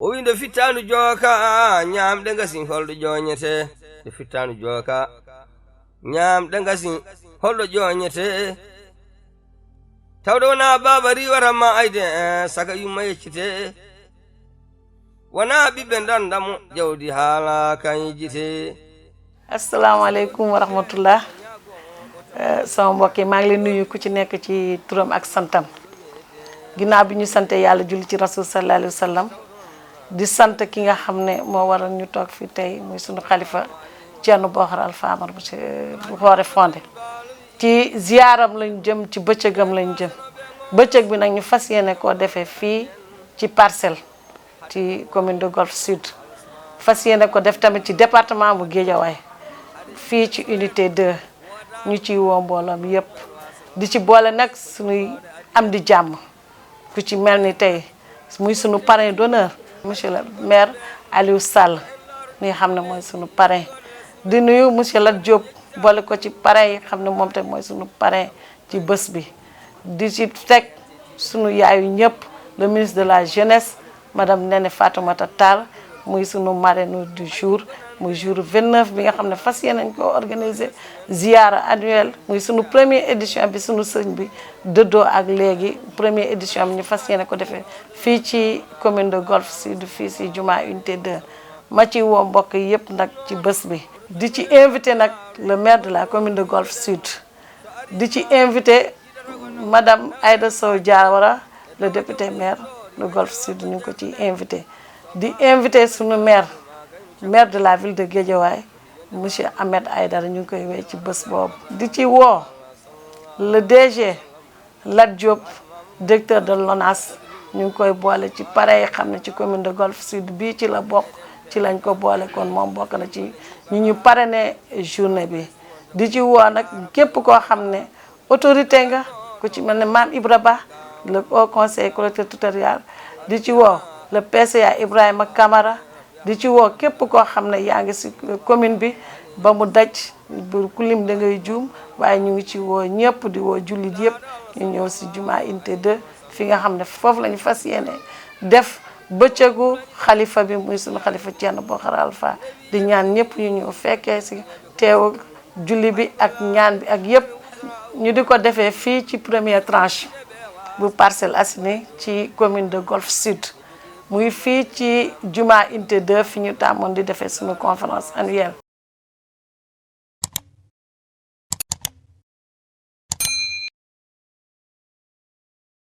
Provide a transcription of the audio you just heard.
o winde fittanu joka ñamde gasin holɗo joñete de fittanu joka ñamde gasin holɗo joñete tawɗo wona baba riwaranma ayde saka yumma yeccite wona ɓiɓɓe dandamo jawdi haala kan yijite. Assalamu alaikum wa rahmatullah. Sama mbokk yi maa ngi leen nuyu ku ci nekk ci turam ak santam ginnaaw bi ñu sante yàlla julli ci rasul sallallahu alayhi wa sallam di sant ki nga xam ne moo waral ñu toog fi tey muy sunu xalifa Ceerno Boxar Alfamar bu Xoore Fondé ci ziyaaram lañ jëm ci bëccëgam lañ jëm bëccëg bi nag ñu fas yéene koo defee fii ci Parcelles ci commune de Golf Sud fas yéene ko def tamit ci département bu Guédiawaye fii ci unité 2 ñu ciy woo mbooloom yépp di ci boole nag suñuy am di jàmm ku ci mel ni tey muy sunu parrain d'honneur monsieur le maire Aliou Sall mi xam ne mooy sunu parrain di nuyu monsieur Lat Diop boole ko ci parrain yi xam ne moom tamit mooy sunu parrain ci bés bi di ci teg sunu yaayu ñëpp le ministre de la jeunesse madame Néné Fatoumata Tall muy sunu marraine du jour muy jour 29 bi nga xam ne fas yéene nañ ko organiser ziara annuelle muy sunu première édition bi sunu sëñ bi dëddoo ak léegi première édition bi ñu fas yéene ko defee fii ci commune de Golf Sud fii si Juma unité 2 ma ci woo mbokk yëpp nag ci bés bi di ci invité nag le maire de la commune de Golf Sud di ci invité madame Aïda Sow Diawara le député maire de Golf Sud ñu ngi ko ci invité di invité sunu maire de la ville de Guédiawaye monsieur Ahmed Aïdara ñu ngi koy wéy ci bés boobu di ci woo le DG Lat Diop directeur de l'ONAS ñu ngi koy boole ci pare xam ne ci commune de Golf Sud bii ci la bokk ci lañ ko boole kon moom bokk na ci ñu parrainé journée bi di ci woo nag képp koo xam ne autorité nga ku ci mel ne Mame Ibra Ba le haut conseil collectivité territoriale di ci woo le PCA Ibrahima Camara di ci woo képp koo xam ne yaa ngi si commune bi ba mu daj bu ku lim da ngay juum waaye ñu ngi ci woo ñëpp di woo jullit yëpp ñu ñëw si Juma unité 2 fi nga xam ne foofu la ñu fas yéene def bëccëgu xalifa bi muy sunu xalifa Ceerno Boxar Alfa di ñaan ñëpp ñu ñëw fekkee si teew julli bi ak ñaan bi ak yëpp ñu di ko defee fii ci première tranche bu Parcelles Assainies ci commune de Golf Sud muy fii ci Juma unité 2 fi ñu tàmmoon di defee suñu conférence annuelle